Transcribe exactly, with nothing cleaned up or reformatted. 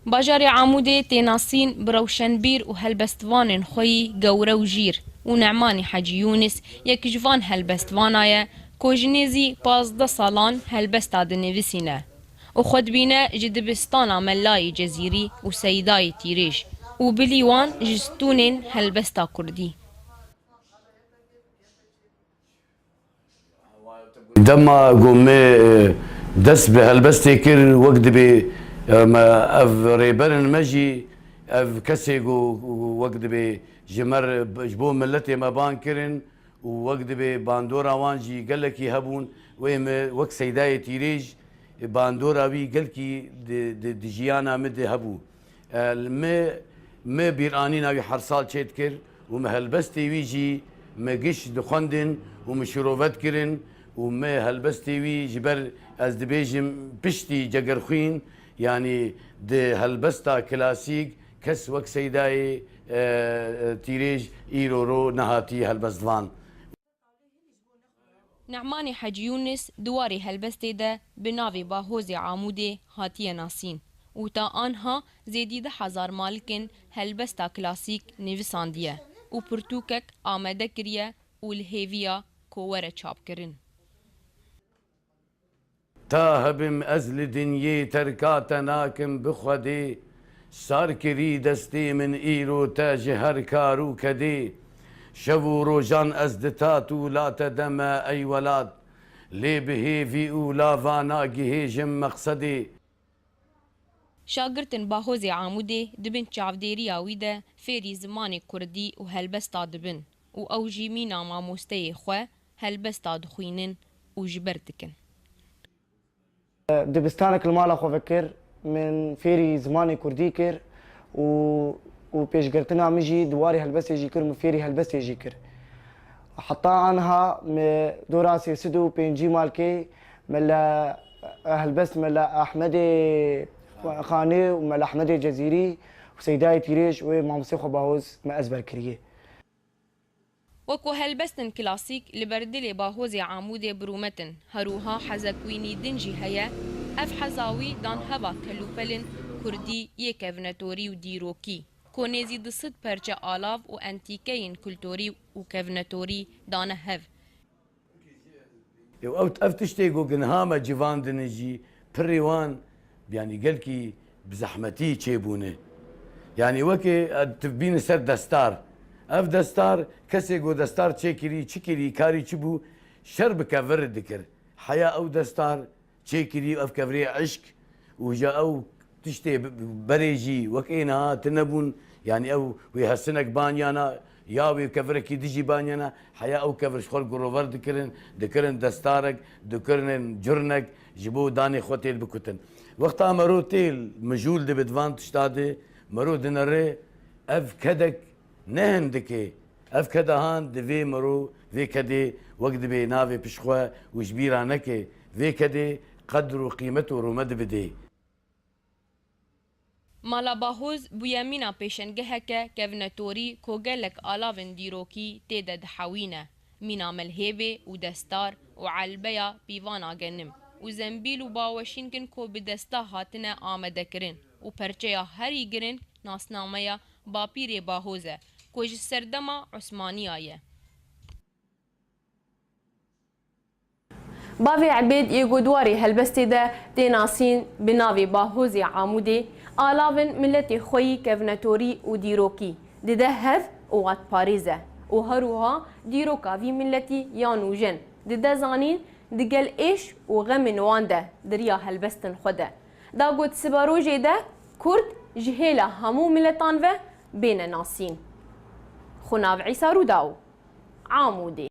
Bajarê Amûdê tê nasîn bi rewşenbîr û helbestvanên xwe yî gewre û jîr û Ne'manî Hecî Yûnis yek ji van helbestvana ye ku ji nêzî pazdeh salan helbesta dinivîsîne û xwe dibîne ji dibistana Melayê Cezîrî û Seydayê Tîrêj û bilî wan ji stûnên helbesta kurdî. Dema ku me, e, dest bi helbestê kir, wek dibê, e, me ev rêberên me jî, ev kesê ku wek dibê ji me re, ji bo miletê me ban kirin û wek dibê bandora wan jî gelekî hebûn, wê me wek Seydayê Tîrêj, bandora wî gelkî di, di, di jiyana min de hebû. E, me, me bîranîna wî her sal çêdikir û me helbestê wî jî me giş dixwendin û me şirove dikirin û me helbestê wî ji ber, ez dibêjim, piştî Cegerxwîn, yanî di helbesta klasîk kes wek Seydayê, e, e, Tîrêj îro ro nehatî helbestvan. Ne'manê Hecî Yûnis di warê helbestê de bi navê Bahozê Amûdê hatiye nasîn û ta anha zêdî du hezar malikên helbesta klasîk nivîsandiye û pirtûkek amade kiriye û li hêviya ku were çapkirin. Ta hebim ez li dinyê terka te nakim bi Xwedê. Sar kirî destê min îro te ji her kar û kedê. Şev û rojan ez di tat û late de me ey welat. Lê bi hêvî û lava nagihêjim meqsedê. Şagirtên Bahozê Amûdê di bin çavdêriya wî de fêrî zimanê kurdî û helbesta dibin û ew jî mîna mamosteyê xwe helbesta dixwînin û ji ber dikin. Dibistanek li mala xwe vekir, min fêrî zimanê kurdî kir û, û pêşgirtina min jî di warê helbestê jî kir, min fêrî helbestê jî kir. Heta anha me dora sê sed û pêncî malkê, Mela, helbest Mela Ehmedê Xanê û Mela Ehmedê Cezîrî û Seydayê Tîrêj û ê mamostê xwe Bahoz me ezber kiriye. Weko helbestên klasîk li ber dilê Bahozê Amûdê bi rûmet in, herûha hezek wî nî din jî heye, ev heza wî dan heva kelûpelên kurdî yê kevnetorî û dîrokî, ku nêzî du sed perçe alav û entîkeyên kulturî û kevnetorî dane hev. Ew, ew, ev tiştê ku ginha me civandine jî pirê wan, yanî gelkî bi zehmetî çêbûne. Yanî wekê, e, tu bîne ser destar. Ev destar, kesê ku destar çêkirî, çi kirî, karî çi bû, şer bi kevir dikir. Heya ew destar çêkirî, ev kevirê eşk û ji ew tiştê b-, berê jî wek ê niha tune bûn. Yanî ew wê hesinek banyana, ya wê kevirekî dijî banyana, heya ew kevir ji xwe re girover dikirin, dikirin destarek, dikirin curnek, ji bo danê xwe têl bikutin. Wexta mero têl mijûl dibe di van tişta de, mero dinere, ev kedek ne hindik e. Ev keda han divê mero vê kedê wek dibê navê pişt xwe û ji bîra neke. Vê kedê qedr û qîmet û rûmet bidê. Mala Bahoz bûye mîna pêşengeheke kevnetorî ku gelek alavên dîrokî tê de dihewîne. Mîna melhêbê û destar û elbeya pîvana genim û zembîl û baweşînkin ku bi desta hatine amadekirin û perçeya herî giring nasnameya Bapîrê Bahoz e ku ji serdema Osmaniya ye. Bavê Ebêd yê ku di warê helbestê de tê nasîn bi navê Bahozê Amûdê, alavên miletê xwe yî kevnetorî û dîrokî dide hev û watparêz e û herwiha dîroka vî miletî ya nûjen dide zanîn, digel êş û xemên wan de di riya helbestên xwe de da ku di siberojê de Kurd ji hêla hemû miletan ve bêne nasîn. Xunav Îsa Rûdaw, Amûdê.